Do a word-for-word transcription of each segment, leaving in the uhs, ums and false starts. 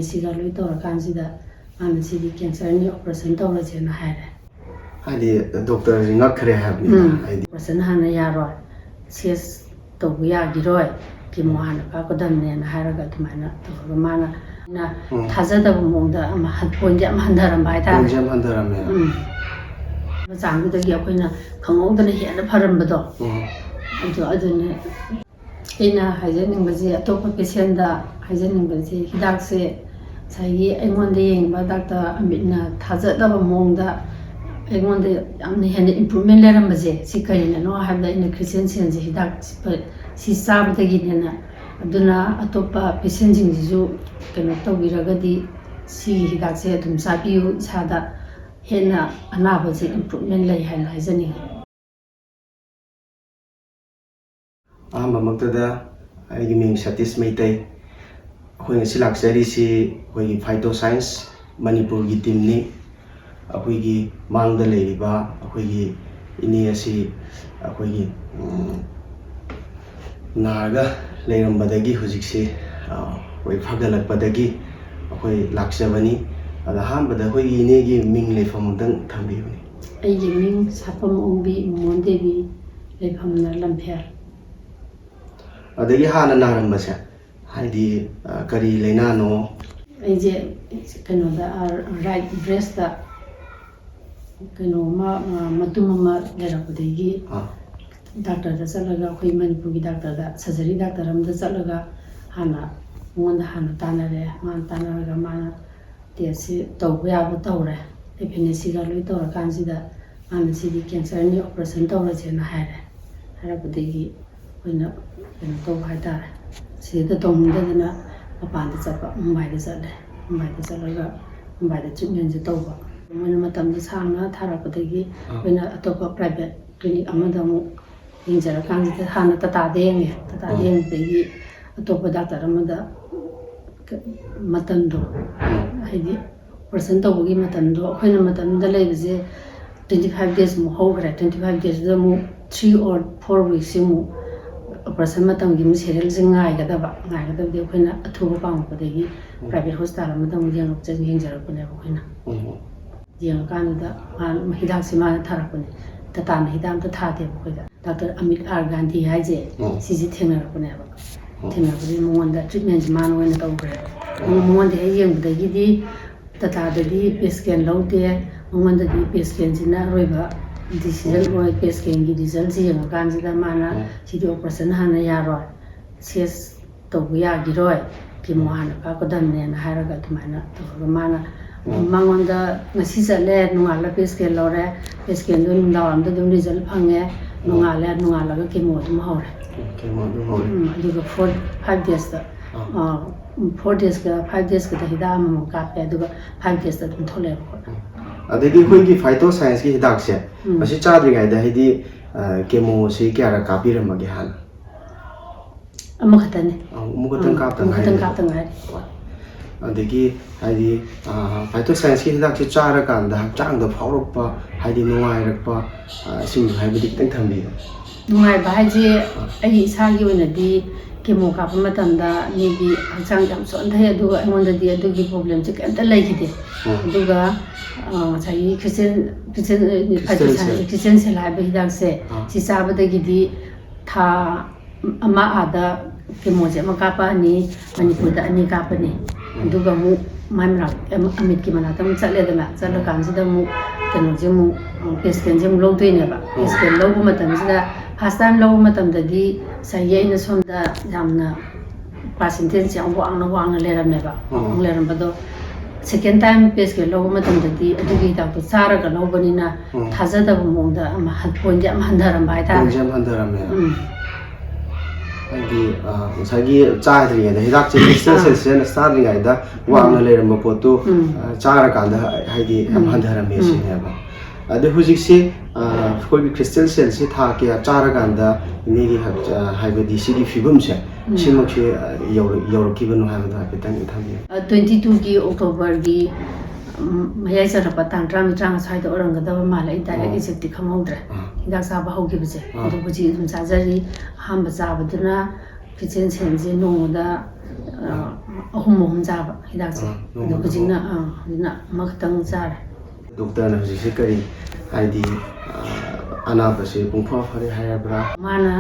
ꯁꯤꯒ ꯂꯣꯏ ꯇꯧꯔꯀꯥꯟꯁꯤꯗ ꯃꯥꯅ ꯁꯤꯗꯤ ꯀꯦꯟꯁꯔꯅꯤ, ꯑꯣꯄꯔꯦꯁꯟ ꯇꯧꯔꯁꯦꯅ ꯍꯥꯏꯔꯦ꯫ ꯍꯥꯏꯗꯤ ꯗꯣꯛꯇꯔꯁꯤ ꯉꯛꯈ꯭ꯔꯦ ꯍꯥꯏꯕꯅꯤꯅ꯫ ꯎꯝ, ꯍꯥꯏꯗꯤ ꯑꯣꯄꯔꯦꯁꯟ ꯍꯥꯟꯅ ꯌꯥꯔꯣꯏ, ꯁꯦꯁ ꯇꯧꯕ ꯌꯥꯈꯤꯔꯣꯏ, ꯀꯤꯃꯣ ꯍꯥꯟꯅ ꯀꯥꯞꯀꯗꯕꯅꯦꯅ ꯍꯥꯏꯔꯒ ꯑꯗꯨꯃꯥꯏꯅ ꯇꯧꯔꯒ ꯃꯥꯅ ꯑꯩꯅ ꯎꯝ꯫ ꯊꯥꯖꯗꯕ ꯃꯑꯣꯡꯗ ꯑꯃ ꯍꯟ-, ꯄꯣꯏꯟꯁꯦ ꯌꯥꯝ ꯍꯟꯊꯔꯝꯕ ꯍꯥꯏꯇꯥꯔꯦ꯫ ꯄꯣꯏꯟꯁꯦ ꯌꯥꯝ ꯍꯟꯊꯔꯝꯃꯦ꯫ ꯎꯝ꯫ ꯃꯆꯥꯡꯗꯨꯗꯒꯤ ꯑꯩꯈꯣꯏꯅ ꯈꯪꯍꯧꯗꯅ ꯍꯦꯟꯅ ꯐꯔꯝꯕꯗꯣ꯫ ꯎꯝ꯫ ꯑꯗꯨ, ꯑꯗꯨꯅꯦ ꯑꯩꯅ ꯍꯥꯏꯖꯅꯤꯡꯕꯁꯦ, ꯑꯇꯣꯞꯄ ꯄꯦꯁꯦꯟꯗ ꯍꯥꯏꯖꯅꯤꯡꯕꯁꯦ, ꯍꯤꯗꯥꯛꯁꯦ ꯉꯁꯥꯏꯒꯤ ꯑꯩꯉꯣꯟꯗ ꯌꯦꯡꯕ ꯗꯥꯛꯇꯔ ꯑꯃꯤꯠꯅ ꯊꯥꯖꯗꯕ ꯃꯑꯣꯡꯗ ꯑꯩꯉꯣꯟꯗ ꯌꯥꯝꯅ ꯍꯦꯟꯅ ꯏꯝꯄ꯭ꯔꯨꯚꯃꯦꯟ ꯂꯩꯔꯝꯕꯁꯦ, ꯁꯤ ꯀꯔꯤꯅꯅꯣ ꯍꯥꯏꯕꯗ, ꯑꯩꯅ ꯈ꯭ꯔꯤꯁꯇꯦꯟ ꯁꯦꯟꯁꯦ ꯍꯤꯗꯥꯛ ꯁꯤ ꯆꯥꯕꯗꯒꯤꯅꯦꯅ꯫ ꯑꯗꯨꯅ ꯑꯇꯣꯞꯄ ꯄꯦꯁꯦꯟꯁꯤꯡꯁꯤꯁꯨ ꯀꯩꯅꯣ ꯇꯧꯕꯤꯔꯒꯗꯤ, ꯁꯤꯒꯤ ꯍꯤꯗꯥꯛꯁꯦ ꯑꯗꯨꯝ ꯆꯥꯕꯤꯌꯨ, ꯏꯁꯥꯗ ꯍꯦꯟꯅ ꯑꯅꯥꯕꯁꯦ ꯏꯝꯄ꯭ꯔꯨꯚꯃꯦꯟ ꯂꯩ ꯍꯥꯏꯅ ꯍꯥꯏꯖꯅꯤꯡꯉꯤ꯫ ꯑꯍꯥꯟꯕꯃꯛꯇꯗ ꯑꯩꯒꯤ ꯃꯤꯡ ꯁꯇꯤꯁ ꯃꯩꯇꯩ꯫ ꯑꯩꯈꯣꯏ ꯉꯁꯤ ꯂꯥꯛꯆꯔꯤꯁꯤ ꯑꯩꯈꯣꯏꯒꯤ ꯐꯥꯏꯇꯣ ꯁꯥꯏꯟꯁ ꯃꯅꯤꯄꯨꯔꯒꯤ ꯇꯤꯝꯅꯤ꯫ ꯑꯩꯈꯣꯏꯒꯤ ꯃꯥꯡꯗ ꯂꯩꯔꯤꯕ ꯑꯩꯈꯣꯏꯒꯤ ꯏꯅꯦ ꯑꯁꯤ ꯑꯩꯈꯣꯏꯒꯤ, ꯎꯝ, ꯅꯥꯔꯒ ꯂꯩꯔꯝꯕꯗꯒꯤ ꯍꯧꯖꯤꯛꯁꯤ, ꯑ, ꯑꯩꯈꯣꯏ ꯐꯒꯠꯂꯛꯄꯗꯒꯤ ꯑꯩꯈꯣꯏ ꯂꯥꯛꯆꯕꯅꯤ꯫ ꯑꯗ ꯑꯍꯥꯟꯕꯗ ꯑꯩꯈꯣꯏꯒꯤ ꯏꯅꯦꯒꯤ ꯃꯤꯡ ꯂꯩꯐꯝ ꯑꯝꯇꯪ ꯊꯝꯕꯤꯌꯨꯅꯦ꯫ ꯑꯩꯒꯤ ꯃꯤꯡ ꯁꯥꯄꯝ ꯑꯣꯡꯕꯤ ꯃꯣꯍꯣꯟ ꯗꯦꯕꯤ, ꯂꯩꯐꯝꯅ ꯂꯝꯐꯦꯜ꯫ ꯑꯗꯒꯤ ꯍꯥꯟꯅ ꯅꯥꯔꯝꯕꯁꯦ, ꯍꯥꯏꯗꯤ, ꯑ, ꯀꯔꯤ ꯂꯥꯏꯅꯥꯅꯣ? ꯑꯩꯁꯦ ꯀꯩꯅꯣꯗ, ꯑ, ꯔꯥꯏꯠ ꯕ꯭ꯔꯦꯁꯇ ꯀꯩꯅꯣ ꯑꯃ, ꯑ, ꯃꯇꯨꯝ ꯑꯃ ꯂꯩꯔꯛꯄꯗꯒꯤ ꯑꯥ꯫ ꯗꯥꯛꯇꯔꯗ ꯆꯠꯂꯒ, ꯑꯩꯈꯣꯏ ꯃꯅꯤꯄꯨꯔꯒꯤ ꯗꯥꯛꯇꯔꯗ, ꯁꯔꯖꯔꯤ ꯗꯥꯛꯇꯔ ꯑꯃꯗ ꯆꯠꯂꯒ ꯍꯥꯟꯅ ꯃꯉꯣꯟꯗ ꯍꯥꯟꯅ ꯇꯥꯟꯅꯔꯦ꯫ ꯃꯥꯅ ꯇꯥꯟꯅꯔꯒ ꯃꯥꯅ ꯇꯦꯁꯁꯤ ꯇꯧꯕ ꯌꯥꯕ ꯇꯧꯔꯦ꯫ ꯑꯦꯐ ꯑꯦꯟ ꯑꯦꯁ ꯁꯤꯒ ꯂꯣꯏ ꯇꯧꯔꯀꯥꯟꯁꯤꯗ ꯃꯥꯅ ꯁꯤꯗꯤ ꯀꯦꯟꯁꯔꯅꯤ, ꯑꯣꯄꯔꯦꯁꯟ ꯇꯧꯔꯁꯦꯅ ꯍꯥꯏꯔꯦ꯫ ꯍꯥꯏꯔꯛꯄꯗꯒꯤ ꯑꯩꯈꯣꯏꯅ ꯀꯩꯅꯣ ꯇꯧꯕ ꯍꯥꯏꯇꯥꯔꯦ, ꯁꯤꯗ ꯇꯧꯅꯤꯡꯗꯗꯅ ꯃꯄꯥꯟꯗ ꯆꯠꯄ, ꯃꯨꯝꯕꯥꯏꯗ ꯆꯠꯂꯦ꯫ ꯃꯨꯝꯕꯥꯏꯗ ꯆꯠꯂꯒ ꯃꯨꯝꯕꯥꯏꯗ ꯇ꯭ꯔꯤꯠꯃꯦꯟꯁꯦ ꯇꯧꯕ꯫ ꯃꯣꯏꯅ ꯃꯇꯝꯗꯣ ꯁꯥꯡꯅ ꯊꯥꯔꯛꯄꯗꯒꯤ ꯑꯩꯈꯣꯏꯅ ꯑꯇꯣꯞꯄ ꯄ꯭ꯔꯥꯏꯚꯦꯠ ꯀ꯭ꯂꯤꯅꯤꯛ ꯑꯃꯗ ꯑꯃꯨꯛ ꯌꯦꯡꯖꯔꯀꯥꯟꯁꯤꯗ ꯍꯥꯟꯅ ꯇꯥꯇꯥꯗ ꯌꯦꯡꯉꯦ꯫ ꯇꯥꯇꯥꯗ ꯌꯦꯡꯕꯗꯒꯤ ꯑꯇꯣꯞꯄ ꯗꯥꯛꯇꯔ ꯑꯃꯗ ꯃꯇꯝꯗꯣ, ꯍꯥꯏꯗꯤ ꯑꯣꯄꯔꯦꯁꯟ ꯇꯧꯕꯒꯤ ꯃꯇꯝꯗꯣ, ꯑꯩꯈꯣꯏꯅ ꯃꯇꯝꯗꯨꯗ ꯂꯩꯕꯁꯦ twenty five days ꯃꯨꯛ ꯍꯧꯈ꯭ꯔꯦ꯫ Twenty five daysꯗꯨꯗ ꯑꯃꯨꯛ three or four weeks ꯑꯃꯨꯛ ꯑꯣꯄꯔꯦꯁꯟ ꯃꯇꯝꯒꯤ ꯑꯃꯨꯛ ꯁꯦꯔꯤꯌꯦꯜꯁꯦ ꯉꯥꯏꯒꯗꯕ꯫ ꯉꯥꯏꯒꯗꯕꯗꯤ ꯑꯩꯈꯣꯏꯅ ꯑꯊꯨꯕ ꯄꯥꯝꯃꯛꯄꯗꯒꯤ ꯄ꯭ꯔꯥꯏꯚꯦꯠ ꯍꯣꯁꯄꯤꯇꯥꯜ ꯑꯃꯗ ꯑꯃꯨꯛ ꯌꯦꯡꯉꯛꯆ-, ꯌꯦꯡꯖꯔꯛꯄꯅꯦꯕ ꯑꯩꯈꯣꯏꯅ꯫ ꯎꯝ꯫ ꯌꯦꯡꯉꯀꯥꯟꯗꯨꯗ ꯃꯥꯅ ꯍꯤꯗꯥꯛꯁꯦ ꯃꯥꯅ ꯊꯥꯔꯛꯄꯅꯦ꯫ ꯇꯥꯇꯥꯅ ꯍꯤꯗꯥꯛ ꯑꯝꯇ ꯊꯥꯗꯦꯕ ꯑꯩꯈꯣꯏꯗ꯫ ꯗꯥꯛꯇꯔ ꯑꯃꯤꯠ ꯑꯥꯔ ꯒꯥꯟꯙꯤ ꯍꯥꯏꯁꯦ, ꯎꯝ꯫ ꯁꯤꯁꯦ ꯊꯦꯡꯅꯔꯛꯄꯅꯦꯕ꯫ ꯎꯝ꯫ ꯊꯦꯡꯅꯔꯛꯄꯗꯒꯤ ꯃꯉꯣꯟꯗ ꯇ꯭ꯔꯤꯠꯃꯦꯟꯁꯦ ꯃꯥꯅ ꯑꯣꯏꯅ ꯇꯧꯈ꯭ꯔꯦꯕ꯫ ꯎꯝ꯫ ꯃꯉꯣꯟꯗ ꯍꯦꯛ ꯌꯦꯡꯕꯗꯒꯤꯗꯤ ꯇꯥꯇꯥꯗꯗꯤ ꯄꯦꯠ ꯁ꯭ꯀꯦꯟ ꯂꯧꯗꯦ꯫ ꯃꯉꯣꯟꯗꯗꯤ ꯄꯦꯠ ꯁ꯭ꯀꯦꯟꯁꯤꯅ ꯑꯔꯣꯏꯕ ꯗꯤꯁꯤꯖꯟ ꯎꯝ꯫ ꯑꯣꯏ꯫ ꯄꯦꯠ ꯁ꯭ꯀꯦꯟꯒꯤ ꯔꯤꯖꯜꯠꯁꯦ ꯌꯦꯡꯉꯀꯥꯟꯁꯤꯗ ꯃꯥꯅ ꯎꯝ꯫ ꯁꯤꯗꯤ ꯑꯣꯄꯔꯦꯁꯟ ꯍꯥꯟꯅ ꯌꯥꯔꯣꯏ, ꯁꯦꯁ ꯇꯧꯕ ꯌꯥꯈꯤꯔꯣꯏ, ꯀꯦꯃꯣ ꯎꯝ꯫ ꯍꯥꯟꯅ ꯀꯥꯞꯀꯗꯕꯅꯦꯅ ꯍꯥꯏꯔꯒ ꯑꯗꯨꯃꯥꯏꯅ ꯇꯧꯔꯒ ꯃꯥꯅ ꯑꯗꯨꯝ ꯎꯝ꯫ ꯃꯉꯣꯟꯗ ꯉꯁꯤ ꯆꯠꯂꯦ, ꯅꯣꯡꯉꯥꯜꯂ ꯄꯦꯠ ꯁ꯭ꯀꯦꯟ ꯂꯧꯔꯦ, ꯄꯦꯠ ꯁ꯭ꯀꯦꯟꯗꯣ ꯅꯨꯡꯗꯥꯡꯋꯥꯏꯔꯝꯗ ꯑꯗꯨꯝ ꯔꯤꯖꯜ ꯐꯪꯉꯦ, ꯎꯝ꯫ ꯅꯣꯡꯉꯥꯜꯂꯦ, ꯅꯣꯡꯉꯥꯜꯂꯒ ꯀꯦꯃꯣ ꯑꯗꯨꯝ ꯍꯧꯔꯦ꯫ ꯎꯝ, ꯀꯦꯃꯣ ꯑꯗꯨꯝ ꯍꯧꯔꯦ꯫ ꯎꯝ, ꯑꯗꯨꯒ ꯐꯣꯔ, ꯐꯥꯏꯚ ꯗꯦꯖꯇ, ꯑꯥ꯫ ꯑꯥ, ꯐꯣꯔ ꯗꯦꯖꯀ ꯐꯥꯏꯚ ꯗꯦꯖꯀꯗ ꯍꯤꯗꯥꯛ ꯑꯃꯃꯝ ꯀꯥꯞꯄꯦ, ꯑꯗꯨꯒ ꯐꯥꯏꯚ ꯗꯦꯖꯇ ꯑꯗꯨꯝ ꯊꯣꯛꯂꯛꯑꯦꯕꯀꯣ꯫ ꯎꯝ꯫ ꯑꯗꯒꯤ ꯑꯩꯈꯣꯏꯒꯤ ꯐꯥꯏꯇꯣ ꯁꯥꯏꯟꯁꯀꯤ ꯍꯤꯗꯥꯛꯁꯦ, ꯎꯝ꯫ ꯃꯁꯤ ꯆꯥꯗ꯭ꯔꯤꯉꯩꯗ ꯍꯥꯏꯗꯤ, ꯑ, ꯀꯦꯃꯣꯁꯤ ꯀꯌꯥꯔꯛ ꯀꯥꯞꯄꯤꯔꯝꯃꯒꯦ ꯍꯥꯟꯅ? ꯑꯃꯈꯛꯇꯅꯤ꯫ ꯑ, ꯑꯃꯨꯛ ꯈꯛꯇꯪ ꯑꯥ, ꯀꯥꯞꯇ ꯑꯃꯨꯛ ꯈꯛꯇꯪ ꯉꯥꯏꯔꯤ꯫ ꯀꯥꯞꯇ ꯉꯥꯏꯔꯤ꯫ ꯑꯗꯒꯤ ꯍꯥꯏꯗꯤ, ꯑ, ꯐꯥꯏꯇꯣ ꯁꯥꯏꯟꯁꯀꯤ ꯍꯤꯗꯥꯛꯁꯦ ꯆꯥꯔꯀꯥꯟꯗ ꯍꯛꯆꯥꯡꯗ ꯐꯥꯎꯔꯛꯄ ꯍꯥꯏꯗꯤ ꯅꯨꯡꯉꯥꯏꯔꯛꯄ, ꯑ, ꯁꯤꯡꯗꯣ ꯍꯥꯏꯕꯗꯤ ꯈꯤꯇꯪ ꯊꯝꯕꯤꯌꯨ꯫ ꯅꯨꯡꯉꯥꯏꯕ ꯍꯥꯏꯁꯦ ꯑꯩꯒꯤ ꯏꯁꯥꯒꯤ ꯑꯣꯏꯅꯗꯤ ꯀꯦꯃꯣ ꯀꯥꯞꯄ ꯃꯇꯝꯗ ꯃꯤꯗꯤ ꯍꯛꯆꯥꯡ ꯌꯥꯝ ꯁꯣꯟꯊꯩ, ꯑꯗꯨꯒ ꯑꯩꯉꯣꯟꯗꯗꯤ ꯑꯗꯨꯒꯤ ꯄ꯭ꯔꯣꯕ꯭ꯂꯦꯝꯁꯦ ꯀꯩꯝꯇ ꯂꯩꯈꯤꯗꯦ꯫ ꯎꯝ꯫ ꯑꯗꯨꯒ, ꯑ, ꯉꯁꯥꯏꯒꯤ ꯈ꯭ꯔꯤꯁꯇꯦꯟ, ꯈ꯭ꯔꯤꯁꯇꯦꯟ, ꯈ꯭ꯔꯤꯁꯇꯦꯟ ꯁꯦꯜ꯫ ꯈ꯭ꯔꯤꯁꯇꯦꯟ ꯁꯦꯜ ꯍꯥꯏꯕ ꯍꯤꯗꯥꯛꯁꯦ ꯑꯥ꯫ ꯁꯤ ꯆꯥꯕꯗꯒꯤꯗꯤ ꯊꯥ ꯑꯃ ꯑꯥꯗ ꯀꯦꯃꯣꯁꯦ ꯑꯃ ꯀꯥꯞꯄꯛꯑꯅꯤ, ꯃꯅꯤꯄꯨꯔꯗ ꯑꯅꯤ ꯀꯥꯞꯄꯅꯤ꯫ ꯎꯝ꯫ ꯑꯗꯨꯒ ꯑꯃꯨꯛ ꯃꯥꯏ ꯃꯅꯥꯛ-, ꯑꯃ-, ꯑꯃꯤꯠꯀꯤ ꯃꯅꯥꯛꯇ ꯑꯃꯨꯛ ꯆꯠꯂꯦꯗꯅ, ꯆꯠꯂꯀꯥꯟꯁꯤꯗ ꯑꯃꯨꯛ ꯀꯩꯅꯣꯁꯦ ꯑꯃꯨꯛ, ꯎꯝ, ꯄꯦꯠ ꯁ꯭ꯀꯦꯟꯁꯦ ꯑꯃꯨꯛ ꯂꯧꯗꯣꯏꯅꯦꯕ꯫ ꯎꯝ꯫ ꯄꯦꯠ ꯁ꯭ꯀꯦꯟ ꯂꯧꯕ ꯃꯇꯝꯁꯤꯗ ꯐꯥꯔꯁ ꯇꯥꯏꯝ ꯂꯧꯕ ꯃꯇꯝꯗꯗꯤ ꯉꯁꯥꯏꯒꯤ ꯑꯩꯅ ꯁꯣꯝꯗ ꯌꯥꯝꯅ ꯄꯥꯔꯁꯦꯟꯇꯦꯖ ꯌꯥꯝ ꯋꯥꯡꯅ ꯋꯥꯡꯅ ꯂꯩꯔꯝꯃꯦꯕ꯫ ꯎꯝ꯫ ꯋꯥꯡꯅ ꯂꯩꯔꯝꯕꯗꯣ ꯁꯦꯀꯦꯟ ꯇꯥꯏꯝ ꯄꯦꯠ ꯁ꯭ꯀꯦꯟ ꯂꯧꯕ ꯃꯇꯝꯗꯗꯤ ꯑꯗꯨꯒꯤ ꯍꯤꯗꯥꯛꯇꯣ ꯆꯥꯔꯒ ꯂꯧꯕꯅꯤꯅ ꯎꯝ꯫ ꯊꯥꯖꯗꯕ ꯃꯑꯣꯡꯗ ꯑꯃ ꯍꯟ-, ꯄꯣꯏꯟꯁꯦ ꯌꯥꯝ ꯍꯟꯊꯔꯝꯕ ꯍꯥꯏꯇꯥꯔꯦ꯫ ꯄꯣꯏꯟꯁꯦ ꯌꯥꯝ ꯍꯟꯊꯔꯝꯃꯦ꯫ ꯎꯝ꯫ ꯍꯥꯏꯗꯤ, ꯑ, ꯉꯁꯥꯏꯒꯤ ꯆꯥꯗ꯭ꯔꯤꯉꯩꯗ ꯍꯤꯗꯥꯛꯁꯦ ꯈ꯭ꯔꯤꯁꯇꯦꯟ ꯑꯥ꯫ ꯁꯦꯜ ꯁꯤꯖꯤꯟꯅ ꯆꯥꯗ꯭ꯔꯤꯉꯩꯗ ꯎꯝ꯫ ꯋꯥꯡꯅ ꯂꯩꯔꯝꯕ ꯄꯣꯠꯇꯨ, ꯎꯝ꯫ ꯑ, ꯆꯥꯔꯀꯥꯟꯗ ꯍꯥꯏꯗꯤ ꯌꯥꯝ ꯎꯝ꯫ ꯍꯟꯊꯔꯝꯃꯦ ꯎꯝ꯫ ꯁꯤꯅꯦꯕ꯫ ꯑꯗꯩ ꯍꯧꯖꯤꯛꯁꯤ, ꯑ, ꯑꯩꯈꯣꯏꯒꯤ ꯈ꯭ꯔꯤꯁꯇꯦꯟ ꯁꯦꯜꯁꯤ ꯊꯥ ꯀꯌꯥ ꯆꯥꯔꯀꯥꯟꯗ ꯏꯅꯦꯒꯤ ꯍꯛ-, ꯑ, ꯍꯥꯏꯕꯗꯤ ꯁꯤꯒꯤ ꯐꯤꯕꯝꯁꯦ ꯎꯝ꯫ ꯁꯤꯃꯛꯁꯦ, ꯑ, ꯌꯧꯔꯛ-, ꯌꯧꯔꯛꯈꯤꯕꯅꯣ ꯍꯥꯏꯕꯗꯣ ꯍꯥꯏꯐꯦꯠꯇꯪ ꯊꯝꯕꯤꯌꯨ꯫ ꯑ, ꯇ꯭ꯋꯦꯟꯇꯤ ꯇꯨꯒꯤ ꯑꯣꯛꯇꯣꯕꯔꯒꯤ ꯎꯝ, ꯃꯌꯥꯏ ꯆꯜꯂꯛꯄ ꯇꯥꯡ ꯇꯔꯥꯃꯔꯤ, ꯇꯔꯥꯃꯉꯥ ꯁ꯭ꯋꯥꯏꯗ ꯑꯣꯏꯔꯝꯒꯗꯕ ꯃꯥꯜꯂꯦ, ꯑꯩ ꯗꯥꯏꯔꯦꯛ ꯑꯣ꯫ ꯑꯦꯛꯖꯦꯛꯇꯤ ꯈꯪꯍꯧꯗ꯭ꯔꯦ꯫ ꯑꯥ꯫ ꯍꯤꯗꯥꯛ ꯆꯥꯕ ꯍꯧꯈꯤꯕꯁꯦ꯫ ꯑꯥ꯫ ꯑꯗꯣ ꯍꯧꯖꯤꯛ ꯑꯗꯨꯝ ꯆꯥꯖꯔꯤ꯫ ꯑꯍꯥꯟꯕ ꯆꯥꯕꯗꯨꯅ ꯀꯤꯠꯆꯦꯟ ꯁꯦꯟꯁꯦ ꯅꯣꯡꯃꯗ, ꯑ, ꯑꯍꯨꯝ ꯑꯍꯨꯝ ꯆꯥꯕ ꯍꯤꯗꯥꯛꯁꯦ꯫ ꯑꯥ, ꯑꯗꯣ ꯅꯣꯡꯃꯗ ꯍꯧꯖꯤꯛꯅ, ꯑꯍꯨꯝ꯫ ꯑ, ꯍꯧꯖꯤꯛꯅ ꯑꯃꯈꯛꯇꯪ ꯆꯥꯔꯦ꯫ ꯗꯣꯛꯇꯔꯅ ꯍꯧꯖꯤꯛꯁꯦ ꯀꯔꯤ, ꯍꯥꯏꯗꯤ, ꯑ, ꯑꯅꯥꯕꯁꯦ ꯄꯨꯡꯐ ꯐꯔꯦ ꯍꯥꯏꯔꯕ꯭ꯔꯥ? ꯃꯥꯅ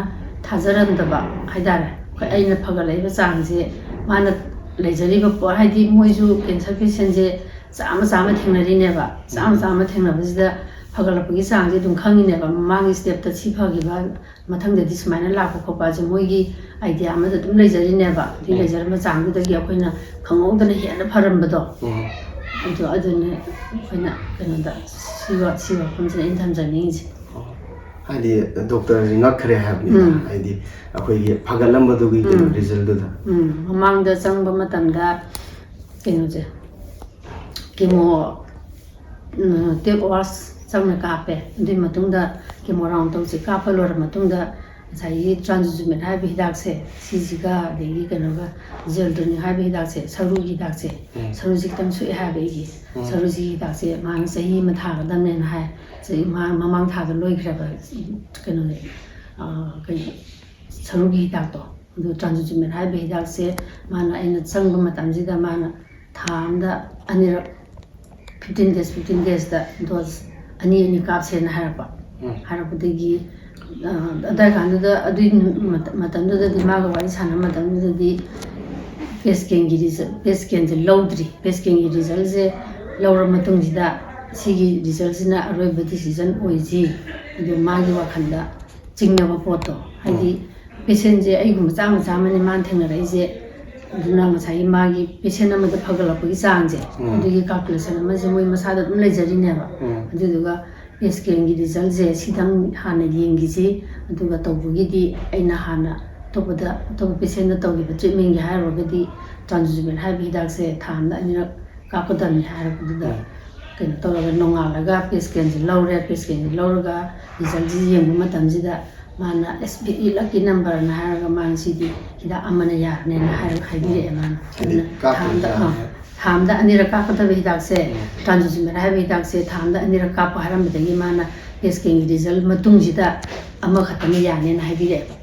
ꯊꯥꯖꯔꯝꯗꯕ ꯍꯥꯏꯇꯥꯔꯦ꯫ ꯑꯩꯈꯣꯏ, ꯑꯩꯅ ꯐꯒꯠꯂꯛꯏꯕ ꯆꯥꯡꯁꯦ, ꯃꯥꯅ ꯂꯩꯖꯔꯤꯕ ꯄꯣꯠ, ꯍꯥꯏꯗꯤ ꯃꯣꯏꯁꯨ ꯀꯦꯟꯁꯔ ꯄꯦꯁꯦꯟꯁꯦ ꯆꯥꯝꯃ ꯆꯥꯝꯃ ꯊꯦꯡꯅꯔꯤꯅꯦꯕ꯫ ꯆꯥꯝꯃ ꯆꯥꯝꯃ ꯊꯦꯡꯅꯕꯁꯤꯗ ꯐꯒꯠꯂꯛꯄꯒꯤ ꯆꯥꯡꯁꯦ ꯑꯗꯨꯝ ꯈꯪꯉꯤꯅꯦꯕ꯫ ꯃꯃꯥꯡꯒꯤ ꯁ꯭ꯇꯦꯞꯇ ꯁꯤ ꯐꯈꯤꯕ, ꯃꯊꯪꯗꯗꯤ ꯁꯨꯃꯥꯏꯅ ꯂꯥꯛꯄ ꯈꯣꯠꯄꯁꯦ ꯃꯣꯏꯒꯤ ꯑꯥꯏꯗꯤꯌꯥ ꯑꯃꯗ ꯑꯗꯨꯝ ꯂꯩꯖꯔꯤꯅꯦꯕ꯫ ꯑꯗꯨꯒꯤ ꯎꯝ꯫ ꯂꯩꯖꯔꯝꯕ ꯆꯥꯡꯗꯨꯗꯒꯤ ꯑꯩꯈꯣꯏꯅ ꯈꯪꯍꯧꯗꯅ ꯍꯦꯟꯅ ꯐꯔꯝꯕꯗꯣ꯫ ꯎꯝ꯫ ꯑꯗꯨ, ꯑꯗꯨꯅꯦ ꯑꯩꯈꯣꯏꯅ ꯀꯩꯅꯣꯗ ꯁꯤ ꯋꯥ-, ꯁꯤ ꯋꯥꯐꯝꯁꯤꯗ ꯑꯩꯅ ꯊꯝꯖꯅꯤꯡꯉꯤꯁꯦ꯫ ꯑꯣ꯫ ꯍꯥꯏꯗꯤ ꯗꯣꯛꯇꯔꯁꯤ ꯉꯛꯈ꯭ꯔꯦ ꯍꯥꯏꯕꯅꯤꯗ꯫ ꯎꯝ꯫ ꯍꯥꯏꯗꯤ ꯑꯩꯈꯣꯏꯒꯤ ꯐꯒꯠꯂꯝꯕꯗꯨꯒꯤ ꯀꯩꯅꯣ ꯎꯝ꯫ ꯔꯤꯖꯜꯗꯨꯗ꯫ ꯎꯝ꯫ ꯃꯃꯥꯡꯗ ꯆꯪꯕ ꯃꯇꯝꯗ ꯀꯩꯅꯣꯁꯦ, ꯀꯦꯃꯣ, ꯎꯝ, ꯇꯦꯞ ꯋꯥꯁ ꯆꯪꯅ ꯀꯥꯞꯄꯦ꯫ ꯑꯗꯨꯒꯤ ꯃꯇꯨꯡꯗ ꯀꯦꯃꯣ ꯔꯥꯎꯟ ꯇꯧꯁꯦ ꯀꯥꯞꯄ ꯂꯣꯏꯔ ꯃꯇꯨꯡꯗ ꯉꯁꯥꯏꯒꯤ ꯇ꯭ꯔꯥꯟꯖꯨꯖꯨꯃꯦꯕ ꯍꯥꯏꯕ ꯍꯤꯗꯥꯛꯁꯦ, ꯁꯤꯁꯤꯒ ꯑꯗꯒꯤ ꯀꯩꯅꯣꯒ, ꯖꯦꯜꯗ꯭ꯔꯤꯅꯤꯛ ꯍꯥꯏꯕ ꯍꯤꯗꯥꯛꯁꯦ, ꯁꯔꯨꯒꯤ ꯍꯤꯗꯥꯛꯁꯦ, ꯎꯝ꯫ ꯁꯔꯨꯁꯤ ꯈꯤꯇꯪ ꯁꯣꯛꯑꯦ ꯍꯥꯏꯕ ꯑꯩꯒꯤ꯫ ꯎꯝ꯫ ꯁꯔꯨꯁꯤ ꯍꯤꯗꯥꯛꯁꯦ ꯃꯥꯅ ꯆꯍꯤ ꯑꯃ ꯊꯥꯒꯗꯕꯅꯦꯅ ꯍꯥꯏ꯫ ꯆꯍꯤ ꯃꯥ-, ꯃꯃꯥꯡ ꯊꯥꯗ ꯂꯣꯏꯈ꯭ꯔꯦꯕ, ꯀꯩꯅꯣꯅꯦ, ꯑꯥ, ꯀꯩꯅꯣ, ꯁꯔꯨꯒꯤ ꯍꯤꯗꯥꯛꯇꯣ꯫ ꯑꯗꯨ ꯇ꯭ꯔꯥꯟꯖꯨꯖꯨꯃꯦꯕ ꯍꯥꯏꯕ ꯍꯤꯗꯥꯛꯁꯦ ꯃꯥꯅ, ꯑꯩꯅ ꯆꯪꯕ ꯃꯇꯝꯁꯤꯗ ꯃꯥꯅ ꯊꯥ ꯑꯃꯗ ꯑꯅꯤꯔꯛ fifteen days, fifteen days ꯇ dose ꯑꯅꯤ ꯑꯅꯤ ꯀꯥꯞꯁꯦꯅ ꯍꯥꯏꯔꯛꯄ꯫ ꯎꯝ꯫ ꯍꯥꯏꯔꯛꯄꯗꯒꯤ, ꯑ, ꯑꯗꯥꯏ ꯀꯥꯟꯗꯨꯗ, ꯑꯗꯨꯏ ꯅꯨ-, ꯃꯇꯝ-, ꯃꯇꯝꯗꯨꯗꯗꯤ ꯃꯥꯒ ꯋꯥꯔꯤ ꯁꯥꯟꯅꯕ ꯃꯇꯝꯗꯨꯗꯗꯤ ꯄꯦꯠ ꯁ꯭ꯀꯦꯟꯒꯤ ꯔꯤꯖꯜ, ꯄꯦꯠ ꯁ꯭ꯀꯦꯟꯁꯦ ꯂꯧꯗ꯭ꯔꯤ꯫ ꯄꯦꯠ ꯁ꯭ꯀꯦꯟꯒꯤ ꯔꯤꯖꯜꯁꯦ ꯂꯧꯔ ꯃꯇꯨꯡꯁꯤꯗ ꯁꯤꯒꯤ ꯔꯤꯖꯜꯁꯤꯅ ꯑꯔꯣꯏꯕ ꯗꯤꯁꯤꯖꯟ ꯑꯣꯏꯁꯤ꯫ ꯑꯗꯨ ꯃꯥꯒꯤ ꯋꯥꯈꯜꯗ ꯆꯤꯡꯅꯕ ꯄꯣꯠꯇꯣ, ꯍꯥꯏꯗꯤ ꯎꯝ꯫ ꯄꯦꯁꯦꯟꯁꯦ ꯑꯩꯒꯨꯝꯕ ꯆꯥꯝꯃ ꯆꯥꯝꯃꯅꯤ ꯃꯥꯅ ꯊꯦꯡꯅꯔꯛꯏꯁꯦ꯫ ꯑꯗꯨꯅ ꯉꯁꯥꯏꯒꯤ ꯃꯥꯒꯤ ꯄꯦꯁꯦꯟ ꯑꯃꯗ ꯐꯒꯠꯂꯛꯄꯒꯤ ꯆꯥꯡꯁꯦ, ꯎꯝ꯫ ꯑꯗꯨꯒꯤ ꯀꯥꯜꯀꯨꯂꯦꯁꯟ ꯑꯃꯁꯨ ꯃꯣꯏ ꯃꯁꯥꯗ ꯑꯗꯨꯝ ꯂꯩꯖꯔꯤꯅꯦꯕ꯫ ꯎꯝ꯫ ꯑꯗꯨꯗꯨꯒ ꯄꯦꯠ ꯁ꯭ꯀꯦꯟꯒꯤ ꯔꯤꯖꯜꯁꯦ ꯁꯤꯗꯪ ꯍꯥꯟꯅ ꯌꯦꯡꯈꯤꯁꯤ, ꯑꯗꯨꯒ ꯇꯧꯕꯒꯤꯗꯤ ꯑꯩꯅ ꯍꯥꯟꯅ ꯑꯇꯣꯞꯄꯗ, ꯑꯇꯣꯞꯄ ꯄꯦꯁꯦꯟꯗ ꯇꯧꯈꯤꯕ ꯇ꯭ꯔꯤꯠꯃꯦꯟꯒꯤ ꯍꯥꯏꯔꯨꯔꯒꯗꯤ ꯇ꯭ꯔꯥꯟꯖꯨꯖꯨꯃꯦꯕ ꯍꯥꯏꯕ ꯍꯤꯗꯥꯛꯁꯦ ꯊꯥ ꯑꯃꯗ ꯑꯅꯤꯔꯛ ꯀꯥꯞꯀꯗꯕꯅꯤ ꯍꯥꯏꯔꯛꯄꯗꯨꯗ, ꯎꯝ꯫ ꯀꯩꯅꯣ ꯇꯧꯔꯒ ꯅꯣꯡꯉꯥꯜꯂꯒ ꯄꯦꯠ ꯁ꯭ꯀꯦꯟꯁꯦ ꯂꯧꯔꯦ꯫ ꯄꯦꯠ ꯁ꯭ꯀꯦꯟꯁꯦ ꯂꯧꯔꯒ ꯔꯤꯖꯜꯁꯦ ꯌꯦꯡꯕ ꯃꯇꯝꯁꯤꯗ ꯃꯥꯅ "ꯑꯦꯁ ꯕꯤ ꯏ ꯂꯛꯀꯤ ꯅꯝꯕꯔꯅ" ꯍꯥꯏꯔꯒ ꯃꯥꯅ "ꯁꯤꯗꯤ ꯍꯤꯗꯥꯛ ꯑꯃꯅ ꯌꯥꯔꯅꯦꯅ" ꯍꯥꯏꯔꯒ ꯍꯥꯏꯕꯤꯔꯛꯑꯦ ꯃꯥꯅ꯫ ꯍꯥꯏꯗꯤ ꯑꯗꯨꯅ ꯀꯥꯞꯄ ꯊꯥ ꯑꯃꯗ, ꯑꯥ, ꯌꯥꯔꯅꯤ꯫ ꯊꯥ ꯑꯃꯗ ꯑꯅꯤꯔꯛ ꯀꯥꯞꯀꯗꯕ ꯍꯤꯗꯥꯛꯁꯦ, ꯇ꯭ꯔꯥꯟꯖꯣꯖꯤꯃꯦꯕ ꯍꯥꯏꯕ ꯍꯤꯗꯥꯛꯁꯦ ꯊꯥ ꯑꯃꯗ ꯑꯅꯤꯔꯛ ꯀꯥꯞꯄꯣ ꯍꯥꯏꯔꯝꯕꯗꯒꯤ ꯃꯥꯅ ꯄꯦꯠ ꯁ꯭ꯀꯦꯟꯒꯤ ꯔꯤꯖꯜ ꯃꯇꯨꯡꯁꯤꯗ ꯑꯃꯈꯛꯇꯅ ꯌꯥꯅꯦꯅ ꯍꯥꯏꯕꯤꯔꯛꯑꯦꯕ꯫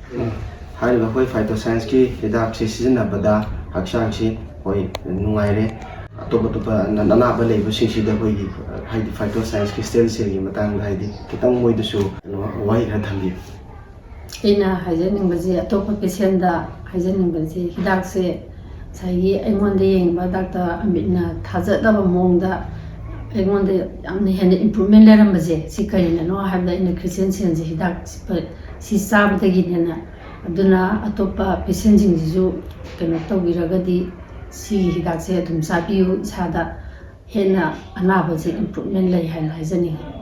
ꯍꯥꯏꯔꯤꯕ ꯑꯩꯈꯣꯏ ꯐꯥꯏꯇꯣꯁꯥꯏꯟꯁꯀꯤ ꯍꯤꯗꯥꯛꯁꯤ ꯁꯤꯖꯤꯟꯅꯕꯗ ꯍꯛꯆꯥꯡꯁꯤ ꯍꯣꯏ ꯅꯨꯡꯉꯥꯏꯔꯦ꯫ ꯑꯇꯣꯞ ꯑꯇꯣꯞꯄ ꯑꯅꯥꯕ ꯂꯩꯕꯁꯤꯡꯁꯤꯗ ꯑꯩꯈꯣꯏꯒꯤ ꯍꯥꯏꯗꯤ ꯐꯥꯏꯇꯣꯁꯥꯏꯟꯁꯀꯤ ꯁ꯭ꯇꯦꯝ ꯁꯦꯜꯒꯤ ꯃꯇꯥꯡꯗ ꯍꯥꯏꯗꯤ ꯈꯤꯇꯪ ꯃꯣꯏꯗꯁꯨ ꯀꯩꯅꯣ ꯋꯥꯍꯩ ꯈꯔ ꯊꯝꯕꯤꯌꯨ꯫ ꯑꯩꯅ ꯍꯥꯏꯖꯅꯤꯡꯕꯁꯦ, ꯑꯇꯣꯞꯄ ꯄꯦꯁꯦꯟꯗ ꯍꯥꯏꯖꯅꯤꯡꯕꯁꯦ, ꯍꯤꯗꯥꯛꯁꯦ ꯉꯁꯥꯏꯒꯤ ꯑꯩꯉꯣꯟꯗ ꯌꯦꯡꯕ ꯗꯥꯛꯇꯔ ꯑꯃꯤꯠꯅ ꯊꯥꯖꯗꯕ ꯃꯑꯣꯡꯗ ꯑꯩꯉꯣꯟꯗ ꯌꯥꯝꯅ ꯍꯦꯟꯅ ꯏꯝꯄ꯭ꯔꯨꯚꯃꯦꯟ ꯂꯩꯔꯝꯕꯁꯦ, ꯁꯤ ꯀꯔꯤꯅꯅꯣ ꯍꯥꯏꯕꯗ ꯑꯩꯅ ꯈ꯭ꯔꯤꯁꯇꯦꯟ ꯁꯦꯟꯁꯦ ꯍꯤꯗꯥꯛ ꯁꯤ ꯆꯥꯕꯗꯒꯤꯅꯦꯅ꯫ ꯑꯗꯨꯅ ꯑꯇꯣꯞꯄ ꯄꯦꯁꯦꯟꯁꯤꯡꯁꯤꯁꯨ ꯀꯩꯅꯣ ꯇꯧꯕꯤꯔꯒꯗꯤ ꯁꯤꯒꯤ ꯍꯤꯗꯥꯛꯁꯦ ꯑꯗꯨꯝ ꯆꯥꯕꯤꯌꯨ, ꯏꯁꯥꯗ ꯍꯦꯟꯅ ꯑꯅꯥꯕꯁꯦ ꯏꯝꯄ꯭ꯔꯨꯚꯃꯦꯟ ꯂꯩ ꯍꯥꯏꯅ ꯍꯥꯏꯖꯅꯤꯡꯉꯤ꯫